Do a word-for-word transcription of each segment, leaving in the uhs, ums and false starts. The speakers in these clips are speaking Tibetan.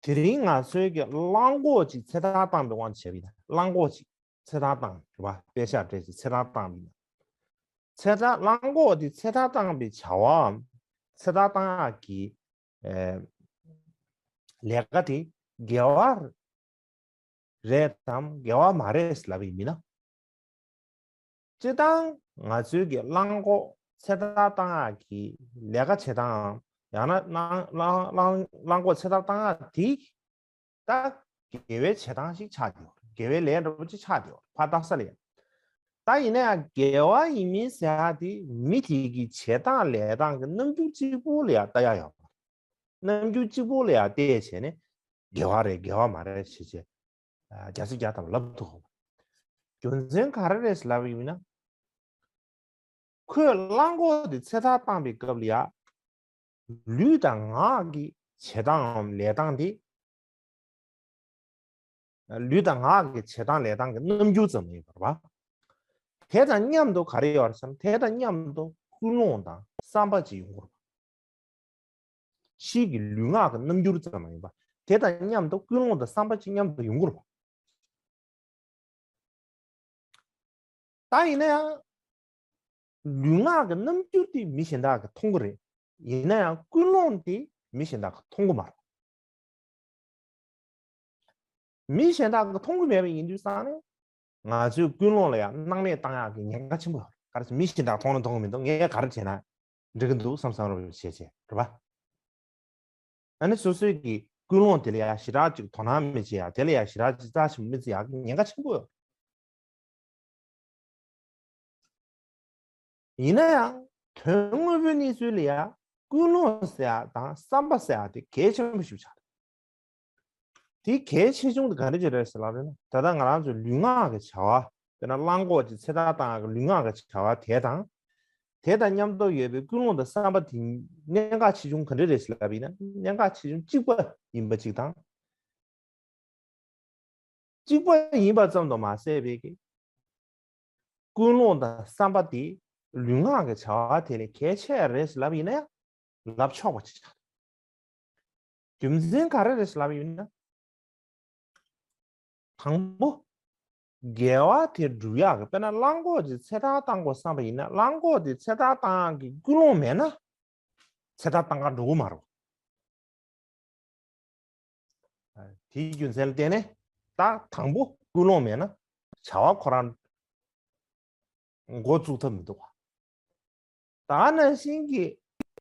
དེ་རིང་ང་ཚོའི་གི་གླང་གོག་ཅིག་ཚེ་ཐར་བཏང་བའི་དབང་དུ་བྱས་པ་ཡིན་ན། གླང་གོག་ཅིག་ཚེ་ཐར་བཏང་རེད་བ། དཔེ་ཆ་སྤྲད་ཅིག་ཚེ་ཐར་བཏང་བ་ཡིན་ན། ཚེ་ཐར། གླང་གོག་དེ་ཚེ་ཐར་བཏང་བའི་བྱ་བའམ་ཚེ་ཐར་བཏང་ཡག་གི་ཨེ་ལས་ཀ་དེ་དགེ་བ་རེད་དམ་དགེ་བ་མ་རེད་ལབ་ཡིན་ན། སྤྱིར་བཏང་ང་ཚོའི་གི་གླང་གོག་ཚེ་ཐར་བཏང་ཡག་གི་ལས་ཀ་བྱེད་སྟངས། ཡང་ན་གླང་གླང་གླང་གླང་གོག་ཚེ་ཐར་བཏང་ཡག་དེ་ད་དགེ་བའི་བྱེད་སྟངས་ཤིག་ཆགས་ཡོད། དགེ་བའི་ལས་འདྲ་པོ་ཅིག་ཆགས་ཡོད་ཕར་བཏགས་ས་ལ། ད་ཡིན་ན་ཡང་དགེ་བ་ཡིན་མིན་ཟེར་ཡག་དེ་མི་དེ་གི་བྱེད་སྟངས་ལས་སྟངས་ཀྱི་རྣམ་འགྱུར་གཅིག་པུ་ལ་ཡང་ལྟ་ཡག་ཡོད་པ། རྣམ་འགྱུར་གཅིག་པུ་ལ་ཡང་བལྟས་བྱས་ནས་དགེ་བ་རེད་དགེ་བ་མ་རེད་བྱས་བྱས། རྒྱ་ཆེ་རྒྱ་ཐམ་ལབ་ཐུབ་ཀྱི་ཡོད་མ་རེད། རྒྱུ་མཚན་ག་རེ་རེད་ལབ་ཡིན་ན། ཁོས་གླང་གོག་དེ་ཚེ་ཐར་བཏང་བའི་སྐབས་ལ་ཡ། ལུས་དང་ངག་གི་བྱེད་སྟངས་ལས་སྟངས་དེ། ལུས་དང་ངག་གི་བྱེད་སྟངས་ལས་སྟངས་ཀྱི་རྣམ་འགྱུར་ཙམ་ཡིན་པ་རེད་བ། དེ་དང་མཉམ་དུ་ག་རེ་ཡོད་རེད་ཟེར་ན། དེ་དང་མཉམ་དུ་ཀུན་སློང་དང་བསམ་པ་ཅིག་ཡོང་གི་རེད་བ། ཕྱིའི་གི་ལུས་ངག་གི་རྣམ་འགྱུར་ཙམ་ཡིན་པ། དེ་དང་མཉམ་དུ་ཀུན་སློང་དང་བསམ་པ་ཅིག་མཉམ་དུ་ཡོང་གི་རེད་བ། ད་ཡིན་ན་ཡང་། ལུས་ངག་གི་རྣམ་འགྱུར་དེ་མི་གཞན་དག་གིས་མཐོང་གི་རེད། ཡིན་ན་ཡང་ཀུན་སློང་དེ་མི་གཞན་དག་གིས་མཐོང་གི་མ་རེད། མི་གཞན་དག་གིས་མཐོང་གི་མེད་པ་ཡིན་དུས་ཙང་ནས། ང་ཚོའི་ཀུན་སློང་ལ་ཡང་སྣང་མེད་བཏང་ཡག་གི་ཉེན་ཁ་ཆེན་པོ་ཡོད་རེད། ག་རེ་ཟེར། མི་གཞན་དག་མཐོང་ན་མཐོང་གི་མི་འདུག་ངས་ག་རེ་བྱས་ན་འགྲིག་གི་འདུག་བསམ་བསམ་རོགས་བྱས་བྱས་རེད་པ། ཨ་ནི་སོ་སོའི་གི་ཀུན་སློང་དེ་ལ་ཡང་ཞེ་དྲག་ཅིག་དོ་སྣང་མི་བྱེད་ཡག་དེ་ལ་ཡང་ཞེ་དྲག་ཅིག་བརྩི་ཞིབ་མི་བྱེད་ཡག་གི་ཉེན་ཁ་ཆེན་པོ་ཡོད། ཡིན་ན་ཡང་དོན་དངོས་པོའི་གནས་ཚུལ་ལ་ཡང་ཀུན་སློང་ཟེར་ཡག་དང་བསམ་པ་ཟེར་ཡག་དེ་གལ་ཆེན་པོ་ཞིག་ཆགས། དེ་གལ་ཆེ་ཆུང་དེ་ག་འདྲ་ཅིག་རེད་ཟེར་ལབ་ན། ད་ལྟ་ང་རང་ཚོའི་ལུས་ངག་གི་བྱ་བ། དཔེར་ན་གླང་གོག་ཅིག་ཚེ་ཐར་བཏང་ཡག་གི་ལུས་ངག་གི་བྱ་བ་དེ་དང་། དེ་དང་མཉམ་དུ་ཡོད་པའི་ཀུན་སློང་དང་བསམ་པ་དེ་གནད་འགག་ཆེ་ཆུང་ག་འདྲ་རེད་ཟེར་ལབ་ཡིན་ན། གནད་འགག་ཆེ་ཆུང་གཅིག་པ་ཡིན་པ་གཅིག་དང་། གཅིག་པ་ཡིན་པ་ཙམ་དུ་མ་ཟད་པའི་གི། ཀུན་སློང་དང་བསམ་པ་དེ་ལུས་ངག་གི་བྱ་བ་དེ་ལས་གལ་ཆེ་རེད་ལབ་ཡིན་ན་ཡང་ལབ་ཆོག་པ་ཅིག་ཆགས། རྒྱུ་མཚན་ག་རེ་རེད་ལབ་ཡིན་ན། དང་པོ། དགེ་བ་དེ་སྒྲུབ་ཡག་གི། དཔེར་ན་གླང་གོག་ཅིག་ཚེ་ཐར་བཏང་དགོས་བསམ་པ་ཡིན་ན། གླང་གོག་དེ་ཚེ་ཐར་བཏང་ཡག་གི་ཀུན་སློང་མེད་ན། ཚེ་ཐར་བཏང་ག་འགྲོ་གི་མ་རེད། དེའི་རྒྱུ་མཚན་ལ་བརྟེན་ནས་ད་དང་པོ་ཀུན་སློང་མེད་ན་བྱ་བ་ཁོ་རང་འགོ་བཙུགས་ཐབས་མི་འདུག་བ། ད་ནང་བཞིན་གྱི་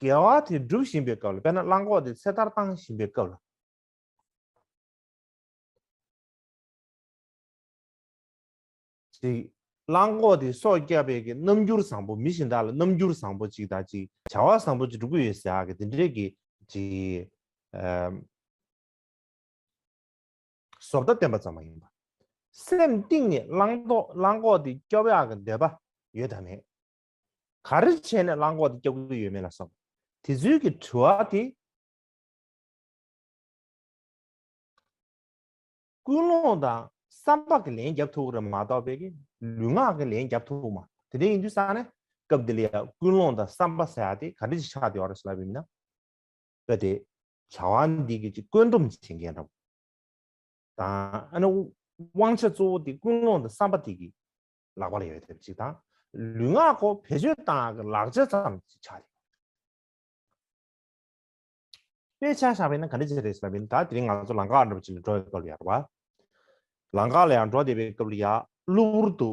དགེ་བ་དེ་སྒྲུབ་བཞིན་པའི་སྐབས་ལ། དཔེར་ན་གླང་གོག་དེ་ཚེ་ཐར་བཏང་བཞིན་པའི་སྐབས་ལ། ཅིག་གླང་གོག་དེ་སྲོག་བསྐྱབས་པའི་གི་རྣམ་འགྱུར་བཟང་པོ། མི་གཞན་དག་ལ་རྣམ་འགྱུར་བཟང་པོ་ཅིག་དང་། ཅིག་བྱ་བ་བཟང་པོ་ཅིག་སྒྲུབ་ཀྱི་ཡོད་ཟེར་ཡག་གི་དེ་འདྲའི་གི་ཅིག་ཨ་བཟོ་ལྟ་བསྟན་པ་ཙམ་མ་ཡིན་པ། སེམས་གཏིང་ནས་གླང་གོག་གླང་གོག་དེ་སྐྱོབ་ཡག་གི་འདོད་པ་ཡོད་དམ་མེད། ག་རེ་བྱས་ནས་གླང་གོག་དེ་སྐྱོབ་ཀྱི་ཡོད་མེད་ལ་སོགས་དེ་ཚོའི་གི་དྲི་བ་དེ། ཀུན་སློང་དང་བསམ་པ་གི་ལན་རྒྱབ་ཐུབ་ཀྱི་རེད་མ་གཏོགས་པའི་གི་ལུས་ངག་གི་ལན་རྒྱབ་ཐུབ་མ། དེ་འདྲ་ཡིན་དུས་ཙང་ནས་སྐབས་འདི་ལ་ཡང་ཀུན་སློང་དང་བསམ་པ་ཟེར་ཡག་དེ་ག་འདྲ་ཞིག་ཆགས་བསྡད་ཡོད་རེད་ཟེར་ལབ་པ་ཡིན་ན། དཔེ་དེ་བྱ་བ་འདི་གི་ཅིག་བཀོད་འདོམས་བྱེད་མཁན་འདྲ་པོ་དང་། ཨ་ནི་དབང་ཆ་གཙོ་བོ་དེ་ཀུན་སློང་དང་བསམ་པ་དེ་གི་ལག་པ་ལ་ཡོད་དེ་ཅིག་དང་། ལུས་ངག་ཁོ་བེད་སྤྱོད་བཏང་ཡག་གི་ལག་ཆ་ཙམ་ཅིག་ཆགས་ཡོད། དཔེ་ཆ་བཞག་པ་ཡིན་ན་ག་འདྲ་ཅིག་རེད་ཟེར་བ་ཡིན་ན། ད་དེ་རིང་ང་ཚོ་ལམ་ཁ་འདྲ་པོ་ཅིག་ལ་འགྲོ་བའི་སྐབས་ལ་ཡ་རེད་བ། ལམ་ཁ་ལ་ཡང་འགྲོ་བསྡད་པའི་སྐབས་ལ་ཡ་གློ་བུར་དུ་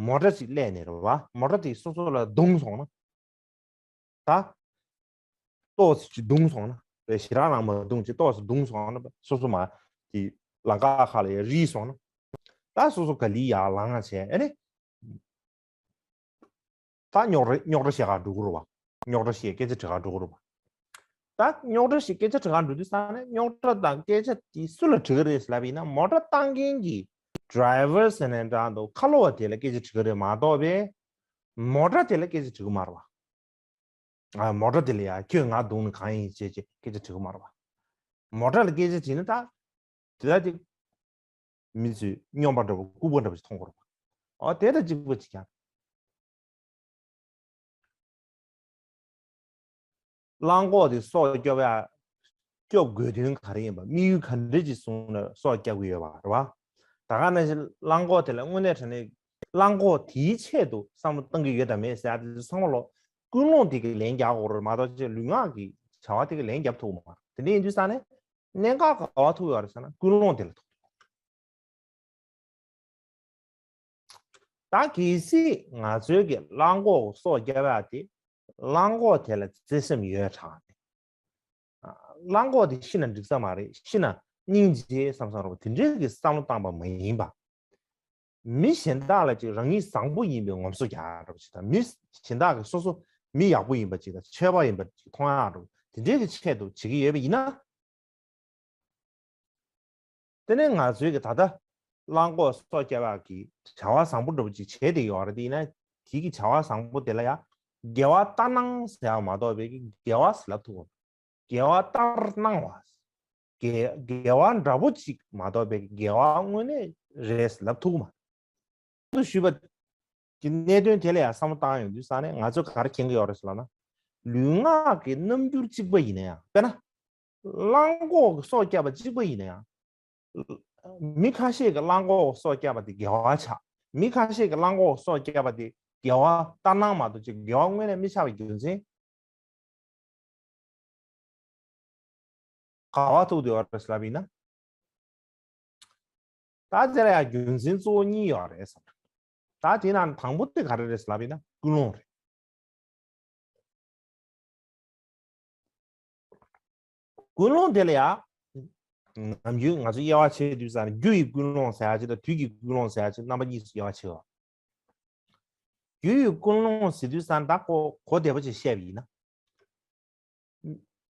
མོ་ཊ་ཅིག་སླེབས་ནས་རེད་བ། མོ་ཊ་དེ་སོ་སོ་ལ་བརྡུངས་སོང་ན། ད་ཏོག་ཙམ་ཅིག་བརྡུངས་སོང་ན། དཔེ་ཞེ་དྲག་རང་མ་བརྡུངས་ཅིག་ཏོག་ཙམ་བརྡུངས་སོང་ན། སོ་སོ་མར་དེ་ལམ་ཁ་ཁ་ལ་ཡ་རིལ་སོང་ན། ད་སོ་སོ་ག་ལེར་ཡར་ལངས་བྱས། ཨ་ནི། ད་རྙོག་དྲ་རྙོག་དྲ་བཤད་ག་འགྲོ་གི་རེད་བ། རྙོག་དྲ་བཤད། སྐད་ཆ་དྲི་ག་འགྲོ་གི་རེད་བ། ད་རྙོག་དྲ་བཤད། སྐད་ཆ་དྲི་ག་འགྲོ་དུས་ཙང་ནས་རྙོག་དྲ་དང་སྐད་ཆ་དེ་སུ་ལ་དྲི་གི་རེད་ལབ་ཡིན་ན། མོ་ཊ་བཏང་མཁན་གྱི་ཌི་རའི་ཝར་ཟེར་ནའི་འདྲ་འདུག་ཁ་ལོ་བ་དེ་ལ་སྐད་ཆ་དྲི་གི་རེད་མ་གཏོགས་པས་མོ་ཊ་དེ་ལ་སྐད་ཆ་དྲི་གི་མ་རེད་བ། ཨ། མོ་ཊ་དེ་ལ་ཡ་ཁྱོས་ང་བརྡུངས་ནས་གང་ཡིན་ཅེས་ཅེས་སྐད་ཆ་དྲི་གི་མ་རེད་བ། མོ་ཊ་ལ་སྐད་ཆ་དྲིས་ན་ད། དེ་ལ་དེ་མི་ཚོས་སྨྱོན་པ་འདྲ་པོ་ལྐུགས་པ་འདྲ་པོ་ཞིག་མཐོང་གི་རེད་བ། ཨོ་དེ་དང་གཅིག་པ་ཅིག་ཀྱང་། གླང་གོག་དེ་སྲོག་སྐྱོབ་ཡ། སྐྱོབ་དགོས་དོན་ག་རེ་ཡིན་པ། དམིགས་ཡུལ་ག་འདྲ་ཅིག་བཟུང་ནས་སྲོག་སྐྱབས་ཀྱི་ཡོད་པ་རེད་བ། ད་ག་ནང་བཞིན་གླང་གོག་དེ་ལ་དངོས་གནས་དྲང་གནས་གླང་གོག་དེའི་ཆེད་དུ་བསམ་བློ་གཏང་གི་ཡོད་དམ་མེད་ཟེར་ཡ་དེ་ཚོ་ཚང་མ་ལོ་ཀུན་སློང་དེ་གི་ལན་རྒྱག་དགོས་རེད་མ་གཏོགས་ཅིག་ལུས་ངག་གི་བྱ་བ་དེ་གི་ལན་རྒྱབ་ཐུབ་ཀྱི་མ་རེད། དེ་འདྲ་ཡིན་དུས་ཙང་ནས་གནད་འགག་ག་པར་ཐུག་ཡོད་རེད་ཟེར་ན་ཀུན་སློང་དེ་ལ་ཐུག་འདུག་ད་གལ་སྲིད་ང་ཚོའི་གི་གླང་གོག་སྲོག་སྐྱབས་ཡག་དེ་གླང་གོག་དེ་ལ་བརྩེ་སེམས་ཡོད་དྲགས་ནས། གླང་གོག་དེ་ཤི་ན་འགྲིག་ས་མ་རེད། ཤི་ན་སྙིང་རྗེ་བསམ་བསམ་རོགས་དེ་འདྲའི་གི་བསམ་བློ་བཏང་པ་མ་ཡིན་པ། མི་གཞན་དག་ལ་ཅིག་རང་ཉིད་བཟང་པོ་ཡིན་པའི་ངོམ་སོ་རྒྱག་རོགས་ཅིག་དང་། མི་གཞན་དག་གི་སོ་སོ་མི་ཡག་པོ་ཡིན་པ་ཅིག་དང་ཆོས་པ་ཡིན་པ་ཅིག་མཐོང་ཡག་རོགས་དེ་འདྲའི་གི་ཆེད་དུ་བྱེད་ཀྱི་ཡོད་པ་ཡིན་ན། དེ་ནས་ང་ཚོའི་གི་ད་ལྟ་གླང་གོག་སྲོག་སྐྱབས་ཡག་གི་བྱ་བ་བཟང་པོ་འདྲ་པོ་ཅིག་བྱས་བསྡད་ཡོད་རེད། དེ་ཡིན་ན་དེ་གི་བྱ་བ་བཟང་པོ་དེ་ལ་ཡང་དགེ་བ་ལྟར་སྣང་ཟེར་ཡག་མ་གཏོགས་པའི་གི་དགེ་བ་ཟེར་ལབ་ཐུབ་ཀྱི་མ་རེད། དགེ་བ་ལྟར་སྣང་བ། དགེ་དགེ་བ་འདྲ་པོ་ཅིག་མ་གཏོགས་པའི་དགེ་བ་དངོས་གནས་རེད་ཟེར་ལབ་ཐུབ་ཀྱི་མ་རེད། དུ་ཞུས་པ་གི་གནད་དོན་དེ་ལ་ཡང་བསམ་བློ་བཏང་ཡོང་དུས་ཙང་ནས་ང་ཚོས་ག་རེ་མཁྱེན་གྱི་ཡོད་རེད་ཟེར་ལབ་ན། ལུས་ངག་གི་རྣམ་འགྱུར་གཅིག་པ་ཡིན་ན་ཡང་། དཔེར་ན། གླང་གོག་གི་སྲོག་བསྐྱབས་པ་གཅིག་པ་ཡིན་ན་ཡང་། མི་ཁ་ཤས་ཀྱིས་གླང་གོག་གི་སྲོག་བསྐྱབས་པ་དེ་དགེ་བ་ཆགས། མི་ཁ་ཤས་ཀྱིས་གླང་གོག་གི་སྲོག་བསྐྱབས་པ་དེ་དགེ་བ་ལྟར་སྣང་མ་གཏོགས་ཅིག་དགེ་བ་དངོས་གནས་མི་ཆགས་པའི་རྒྱུ་མཚན། ག་པར་ཐུག་བསྡད་ཡོད་རེད་ལབ་ཡིན་ན། ད་དེ་ལ་ཡང་རྒྱུ་མཚན་གཙོ་བོ་གཉིས་ཡོད་རེད་བསམ། ད་དེ་ནང་དང་པོ་དེ་ག་རེ་རེད་ལབ་ཡིན་ན་ཀུན་སློང་རེད། ཀུན་སློང་དེ་ལ་ཡང་། ནམ་རྒྱུན་ང་ཚོ་དབྱེ་བ་ཕྱེ་དུས་ཙང་རྒྱུ་ཡི་ཀུན་སློང་ཟེར་ཡག་ཅིག་དང་དུས་ཀྱི་ཀུན་སློང་ཟེར་ཡག་ཅིག་རྣམ་པ་གཉིས་སུ་དབྱེ་བ་ཕྱེ་བ། རྒྱུ་ཡི་ཀུན་སློང་ཟེར་དུས་ཙང་ད་གོ་གོ་བདེ་པོ་ཅིག་བཤད་པ་ཡིན་ན།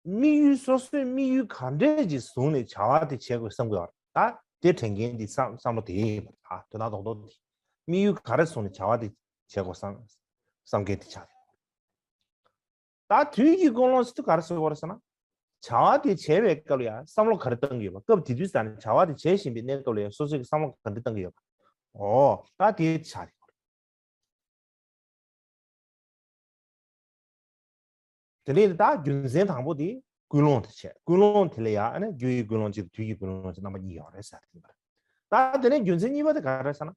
དམིགས་ཡུལ་སོ་སོའི་དམིགས་ཡུལ་ག་འདྲས་ཅིག་བཟུང་ནས་བྱ་བ་དེ་བྱེད་དགོས་བསམ་དགོས་པ་རེད། ད་དེ་དྲན་མཁན་དེ་བསམ་བསམ་བློ་དེ་ཡིན་པ་རེད། ད་དོན་དག་རྡོག་རྡོག་དེ་དམིགས་ཡུལ་ག་རེ་བཟུང་ནས་བྱ་བ་དེ་བྱེད་དགོས་བསམ་བསམ་མཁན་དེ་ཆགས་ཡོད། ད་དུས་ཀྱི་ཀུན་སློང་ཟེར་དུས་ག་རེ་ཟེར་དགོས་རེད་ཟེར་ན། བྱ་བ་དེ་བྱེད་པའི་སྐབས་ལ་ཡང་བསམ་བློ་ག་རེ་བཏང་གི་ཡོད་པ། སྐབས་དེ་དུས་ཙང་ནས་བྱ་བ་དེ་བྱེད་བཞིན་པའི་གནས་སྐབས་ལ་ཡང་སོ་སོའི་བསམ་བློ་ག་འདྲ་བཏང་གི་ཡོད་པ། འོ་ད་དེ་ཆགས་ཡོད། དེ་ནས་ད་རྒྱུ་མཚན་དང་པོ་དེ་ཀུན་སློང་དེ་བྱས། ཀུན་སློང་དེ་ལ་ཡང་ཨ་ནི་རྒྱུ་ཡི་ཀུན་སློང་གཅིག་དང་དུས་ཀྱི་ཀུན་སློང་གཅིག་རྣམ་པ་གཉིས་ཡོད་རེད་ཟེར་དེ་ཡིན་པ་རེད། ད་དེ་ནས་རྒྱུ་མཚན་གཉིས་པ་དེ་ག་རེ་རེད་ཟེར་ན།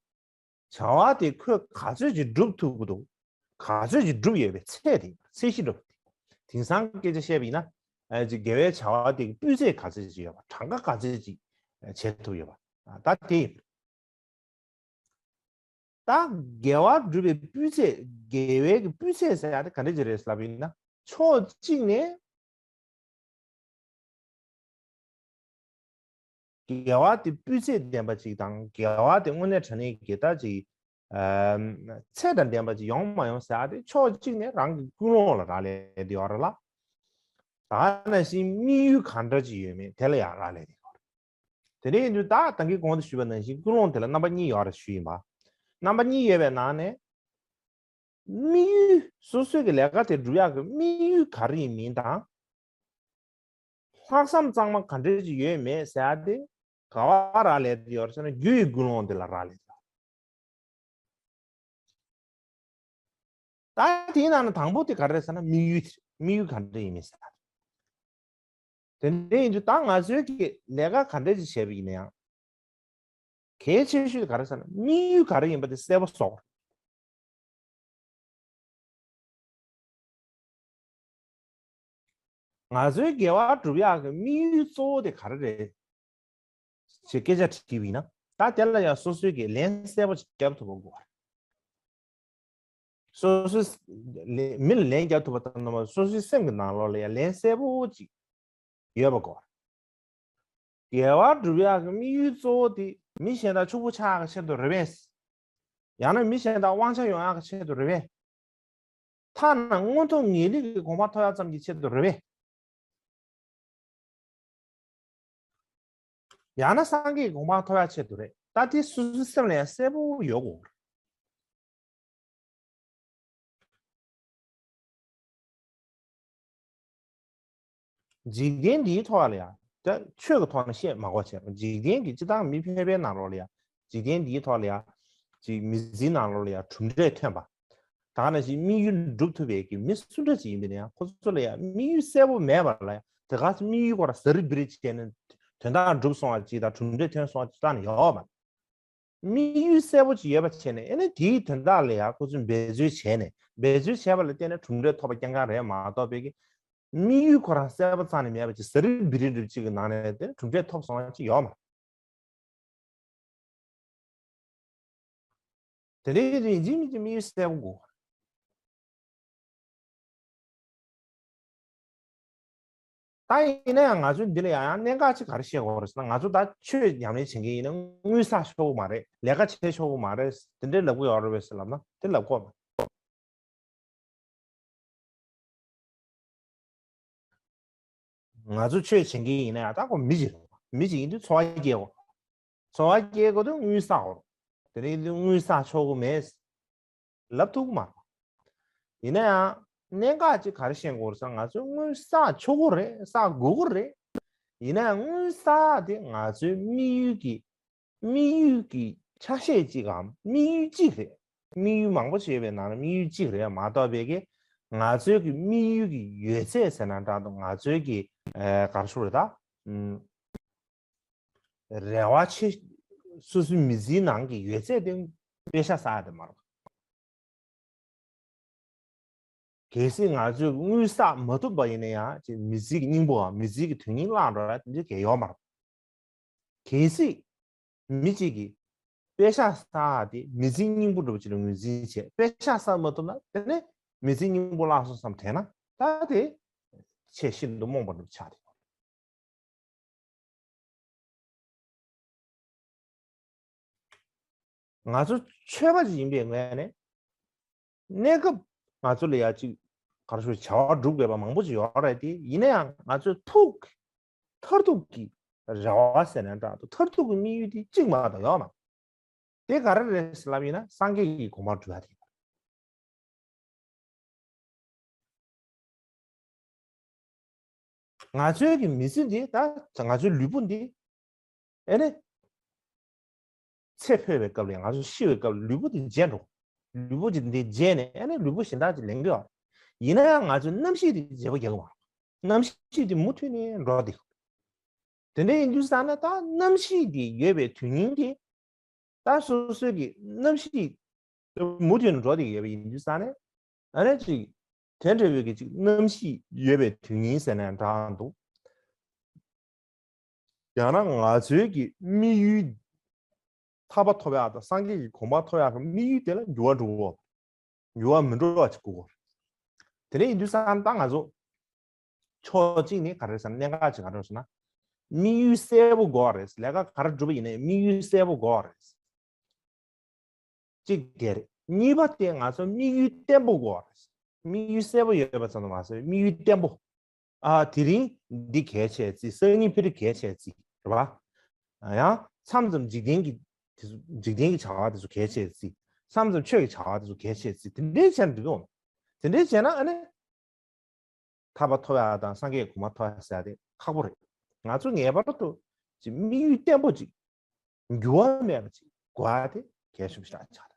བྱ་བ་དེ་ཁོས་ག་ཚོད་ཅིག་སྒྲུབ་ཐུབ་ཀྱི་འདུག་ག་ཚོད་ཅིག་སྒྲུབ་ཡོད་པའི་ཚད་དེ་ཡིན་པ་རེད། ཚད་གཞི་འདྲ་པོ་དེ། དེང་སང་སྐད་ཆ་བཤད་པ་ཡིན་ན། ཨ་ཅིག་དགེ་བའི་བྱ་བ་དེ་གི་སྤུས་ཚད་ག་ཚོད་ཅིག་ཡོད་པ། གྲངས་ཀ་ག་ཚོད་ཅིག་བྱེད་ཐུབ་ཡོད་པ། ད་དེ་ཡིན་པ་རེད། ད་དགེ་བ་སྒྲུབ་པའི་སྤུས་ཚད། དགེ་བའི་གི་སྤུས་ཚད་ཟེར་ཡག་དེ་ག་འདྲ་ཅིག་རེད་ལབ་ཡིན་ན། ཕྱོགས་གཅིག་ནས་དགེ་བ་དེ་སྤུས་ཚད་ལྡན་པ་ཅིག་དང་། དགེ་བ་དེ་དངོས་གནས་དྲང་གནས་དགེ་རྟགས་ཅིག་ཨམ། ཚད་དང་ལྡན་པ་ཅིག་ཡོང་མ་ཡོང་ཟེར་ཡག་དེ་ཕྱོགས་གཅིག་ནས་རང་གི་ཀུན་སློང་ལ་རག་ལས་བསྡད་ཡོད་རེད་ལ། ད་ག་ནང་བཞིན་དམིགས་ཡུལ་ག་འདྲ་ཅིག་ཡོད་མེད་དེ་ལ་ཡང་རག་ལས་བསྡད་ཡོད་རེད། དེ་འདྲ་ཡིན་དུས་ད་ད་གིན་གོང་དུ་ཞུས་པ་ནང་བཞིན་ཀུན་སློང་དེ་ལ་རྣམ་པ་གཉིས་ཡོད་རེད་ཞུས་ཡིན་པ། རྣམ་པ་གཉིས་ཡོད་པའི་ནང་ནས། དམིགས་ཡུལ། སོ་སོའི་གི་ལས་ཀ་དེ་སྒྲུབ་ཡག་གི་དམིགས་ཡུལ་ག་རེ་ཡིན་མིན་དང་། ལྷག་བསམ་གཙང་མ་ག་འདྲ་ཅིག་ཡོད་མེད་ཟེར་ཡག་དེ་ག་པར་རག་ལས་ཡོད་རེད་ཟེར་ན་རྒྱུ་ཡི་ཀུན་སློང་དེ་ལ་རག་ལས་ཡོད། ད་དེའི་ནང་ནས་དང་པོ་དེ་ག་རེ་རེད་ཟེར་ན་དམིགས་ཡུལ་དེ་རེད། དམིགས་ཡུལ་ག་འདྲ་ཡིན་མིན་ཟེར་ན། དེ་འདྲ་ཡིན་དུས་ད་ང་ཚོའི་གི་ལས་ཀ་ག་འདྲ་ཅིག་བྱས་པ་ཡིན་ན་ཡང་། གལ་ཆེ་ཤོས་དེ་ག་རེ་ཟེར་ན་དམིགས་ཡུལ་ག་རེ་ཡིན་པ་དེ་གསལ་པོ་བཟོ་དགོས། ང་ཚོའི་དགེ་བ་སྒྲུབ་ཡག་གི་དམིགས་ཡུལ་གཙོ་བོ་དེ་ག་རེ་རེད་ཅེས་སྐད་ཆ་དྲིས་པ་ཡིན་ན། ད་དེ་ལ་ཡང་སོ་སོའི་གི་ལན་གསལ་པོ་ཅིག་རྒྱབ་ཐུབ་པ་དགོས་པ་རེད། སོ་སོའི་ལན། མི་ལ་ལན་རྒྱབ་ཐུབ་པ་དང་། སོ་སོའི་སེམས་ཀྱི་ནང་ལོགས་ལ་ཡང་ལན་གསལ་པོ་ཅིག་ཡོད་པ་དགོས། དགེ་བ་སྒྲུབ་ཡག་གི་དམིགས་ཡུལ་གཙོ་བོ་དེ་མི་གཞན་དག་ཕྱུག་པོ་ཆགས་ཡག་གི་ཆེད་དུ་རེད་པས། ཡང་ན་མི་གཞན་དག་དབང་ཆ་ཡོང་ཡག་གི་ཆེད་དུ་རེད་པས། ཐ་ན་མངོན་མཐོ་ངེས་ལེགས་ཀྱི་གོ་འཕང་ཐོབ་ཡག་ཙམ་གྱི་ཆེད་དུ་རེད་པས། ཡང་ན་སངས་རྒྱས་ཀྱི་གོ་འཕང་ཐོབ་ཡག་ཆེད་དུ་རེད། ད་དེ་སོ་སོའི་སེམས་ལ་ཡང་གསལ་པོ་ཡོད་དགོས། འཇིག་རྟེན་འདིའི་ཐོག་ལ་ཡང་། ད་ཆོས་ཀྱི་ཐོག་ནས་བཤད་མ་དགོས་བྱས། འཇིག་རྟེན་གྱི་སྤྱི་བཏང་མི་ཕལ་པའི་ནང་ལོགས་ལ་ཡང་། འཇིག་རྟེན་འདིའི་ཐོག་ལ་ཡང་། ཅིག་མི་ཚེའི་ནང་ལོགས་ལ་ཡང་གྲུབ་འབྲས་ཐོན་པ། ད་ག་ནང་བཞིན་དམིགས་ཡུལ་འགྲུབ་ཐུབ་པའི་གི་མི་སུ་འདྲ་ཅིག་ཡིན་པ་ཡིན་ན་ཡང་། ཁོ་ཚོ་ལ་ཡང་དམིགས་ཡུལ་གསལ་པོ་མེད་པ་ལ་ཡང་ དེ་ག་ཚོད་དམིགས་ཡུལ་སྐོར་ལ་ཟ་རི་འབི་རི་བྱས་ནས་དོན་དག་འགྲུབ་སོང་བ་ཅིག་དང་གྲུབ་འབྲས་ཐོན་སོང་བ་ཅིག་ལྟ་ནས་ཡོད་མ་རེད། དམིགས་ཡུལ་གསལ་པོ་ཅིག་ཡོད་པ་བྱས་ནས་ཨེ་ནས་དེའི་དོན་དག་ལ་ཡང་ཁོ་ཚོས་འབད་རྩོལ་བྱས་ནས་འབད་རྩོལ་བྱས་པ་ལ་བརྟེན་ནས་གྲུབ་འབྲས་ཐོབ་པ་རྐྱང་རྐྱང་རེད་མ་གཏོགས་པའི་གི་དམིགས་ཡུལ་ཁོ་རང་གསལ་པོ་རྩ་ནས་མེད་པ་ཅིག་ཟ་རི་འབི་རི་འདྲ་ཅིག་གི་ནང་ནས་དེ་གྲུབ་འབྲས་ཐོབ་སོང་བ་ཅིག་ཡོད་མ་རེད། དེ་འདྲའི་ཡིན་གཅིག་མིན་གཅིག་དམིགས་ཡུལ་གསལ་པོ་དགོས། ད་ཡིན་ན་ཡང་ང་ཚོས་འདི་ལ་ཡང་ཡང་གནད་འགག་ཅིག་ག་རེ་བཤད་དགོས་རེད་ཟེར་ན། ང་ཚོ་ད་ཆོས་ཉམས་ལེན་བྱེད་མཁན་ཡིན་ན་དངུལ་བསགས་ཆོག་གི་མ་རེད། ལས་ཀ་བྱེད་ཆོག་གི་མ་རེད། དེ་འདྲའི་ལབ་གི་ཡོད་རེད་པས་ཟེར་ལབ་ན་དེ་ལབ་དགོས་མ་རེད། ང་ཚོ་ཆོས་བྱེད་མཁན་ཡིན་ན་ཡང་ད་ཁོ་མི་ཅིག་རེད། མི་ཅིག་ཡིན་དུས་འཚོ་བ་སྐྱེལ་དགོས། འཚོ་བ་སྐྱེལ་དགོས་དུས་དངུལ་བསགས་དགོས་རེད། དེ་རིང་དུས་དངུལ་བསགས་ཆོག་གི་མེད་ལབ་ཐུབ་ཀྱི་མ་རེད། ཡིན་ན་ཡང་གནད་འགག་ཅིག་ག་རེ་ཤེས་དགོས་རེད་ཟེར་ན། ང་ཚོས་དངུལ་བསགས་ཆོག་གི་རེད། བསགས་དགོས་ཀྱི་རེད། ཡིན་ན་ཡང་དངུལ་བསགས་དེ་ང་ཚོའི་དམིགས་ཡུལ་གྱི་དམིགས་ཡུལ་གྱི་ཆ་ཤས་གཅིག་གམ་དམིགས་ཡུལ་གཅིག་རེད། དམིགས་ཡུལ་མང་པོ་ཞིག་ཡོད་པའི་ནང་ནས་དམིགས་ཡུལ་གཅིག་རེད་མ་གཏོགས་པའི་གི་ང་ཚོའི་གི་དམིགས་ཡུལ་གྱི་ཡོད་ཚད་ཟེར་ན་འདྲ་འདུག་ང་ཚོའི་གི་ཨ་ག་རེ་ཞུ་རེད་ད། ཨུམ། རེ་བ་ཆེ་སོ་སོའི་མི་ཚེའི་ནང་གི་ཡོད་ཚད་དེ་པེ་ཤ་བསགས་ཡ་དེ་མ་རེད། གལ་སྲིད་ང་ཚོས་དངུལ་བསགས་མ་ཐུབ་པ་ཡིན་ན་ཡང་ཅིག་མི་ཚེ་གི་སྙིང་པོའམ་མི་ཚེ་གི་དོན་སྙིང་བརླག་འགྲོ་ཡ་དེ་འདྲ་གང་ཡང་ཡོད་མ་རེད། གལ་སྲིད་མི་གཅིག་གིས་པེ་ཤ་བསགས་ཏེ་མི་ཚེའི་སྙིང་པོ་འདྲ་པོ་ཅིག་ལ་ངོས་འཛིན་བྱས། པེ་ཤ་བསགས་མ་ཐུབ་ན་དེ་ནས་མི་ཚེའི་སྙིང་པོ་བརླག་སོང་བསམ་དྲན་ན་ད་དེ་ཆེས་ཤིན་ཏུ་རྨོངས་པ་འདྲ་པོ་ཆགས་ཏེ། ང་ཚོ་ཆོས་པ་ཞིག་ཡིན་པའི་ངོས་ནས་གནས་སྐབས་ང་ཚོ་ལ་ཡ་ཅིག་ག་རེ་ཞུ་བྱ་བ་སྒྲུབ་དགོས་པ་མང་པོ་ཞིག་ཡོད་རེད་དེ། ཡིན་ན་ཡང་ང་ཚོའི་ཐུགས་མཐར་ཐུག་གི་རེ་བ་ཟེར་ན་འདྲ་འདུག་མཐར་ཐུག་གི་དམིགས་ཡུལ་དེ་གཅིག་མ་གཏོགས་ཡོད་མ་རེད། དེ་ག་རེ་རེད་ཟེར་ལབ་ཡིན་ན་སངས་རྒྱས་ཀྱི་གོ་འཕང་སྒྲུབ་ཡ་དེ་ཡིན་པ་རེད། ང་ཚོའི་གི་མི་ཚེ་འདི་ད་ང་ཚོའི་ལུས་པོ་འདི་ཨེ་ནི་ཚེ་འཕོས་པའི་སྐབས་ལ་ང་ཚོ་ཤི་བའི་སྐབས་ལ་ལུས་པོ་འདི་བརྗེད་འགྲོ། ལུས་པོ་འདི་བརྗེད་ནས་ཨེ་ནི་ལུས་པོ་གཞན་དག་ཅིག་ལེན་གི་ཡོད། ཡིན་ན་ཡང་ང་ཚོའི་རྣམ་ཤེས་འདི་བརྗེ་པོ་རྒྱག་གི་མ་རེད། རྣམ་ཤེས་འདི་མུ་མཐུད་ནས་འགྲོ་འདི། དེ་འདྲ་ཡིན་དུས་ཙང་ནས་ད་རྣམ་ཤེས་འདི་ཡོད་པའི་དོན་སྙིང་འདི། ད་སོ་སོའི་གི་རྣམ་ཤེས་མུ་མཐུད་ནས་འགྲོ་བསྡད་ཀྱི་ཡོད་པ་ཡིན་དུས་ཙང་ནས་ཨ་ནི་ཅིག་དེ་འདྲ་བའི་གི་ཅིག་རྣམ་ཤེས་ཡོད་པའི་དོན་སྙིང་ཟེར་ནའང་འདྲ་འདུག་ཡང་ན་ང་ཚོའི་གི་དམིགས་ཡུལ་ཐར་པ་ཐོབ་ཡག་དང་སངས་རྒྱས་ཀྱི་གོ་འཕང་ཐོབ་ཡག་གི་དམིགས་ཡུལ་དེ་ལ་འགྱུར་བ་འགྲོ་གི་འགྱུར་བ་མི་འགྲོ་བ་ཅིག་དགོས་གོ། དེ་འདྲ་ཡིན་དུས་ཙང་ད་ང་ཚོ་ཕྱོགས་གཅིག་ནས་ག་རེ་ཟེར་ན་གནད་འགག་ཅིག་ག་རེ་ཟེར་ན། དམིགས་ཡུལ་གསལ་པོ་དགོས་པ་རེད། ལས་ཀ་ག་རེ་སྒྲུབ་པ་ཡིན་ནའི་དམིགས་ཡུལ་གསལ་པོ་དགོས་པ་རེད། གཅིག་དེ་རེད། གཉིས་པ་དེ་ང་ཚོ་དམིགས་ཡུལ་བརྟན་པོ་དགོས་པ་རེད། དམིགས་ཡུལ་གསལ་པོ་ཡོད་པ་ཙམ་དུ་མ་ཟད་དམིགས་ཡུལ་བརྟན་པོ། ཨ་དེ་རིང་འདི་གལ་ཆེ་རྩིས། སང་ཉིན་ཕ་གི་གལ་ཆེ་རྩིས་རེད་པ། ཡང་མཚམས་མཚམས་འཇིག་རྟེན་གྱི་དེ་ཚོ་འཇིག་རྟེན་གྱི་བྱ་བ་དེ་ཚོ་གལ་ཆེ་རྩིས། མཚམས་མཚམས་ཆོས་ཀྱི་བྱ་བ་དེ་ཚོ་གལ་ཆེ་རྩིས། དེ་འདྲའི་བྱས་ན་འགྲིག་གི་འོང་། དེ་འདྲའི་བྱས་ན་ཨ་ནི། ཐར་པ་ཐོབ་ཡག་དང་སངས་རྒྱས་གོ་འཕང་ཐོབ་ཡག་ཟེར་ཡག་དེ་ཁག་པོ་རེད། ང་ཚོ་ངེས་པར་དུ་ཅིག་དམིགས་ཡུལ་བརྟན་པོ་ཅིག་འགྱུར་བ་མེད་པ་ཅིག་དགོས་ཡག་དེ་གལ་ཆེན་པོ་ཞིག་ཆགས་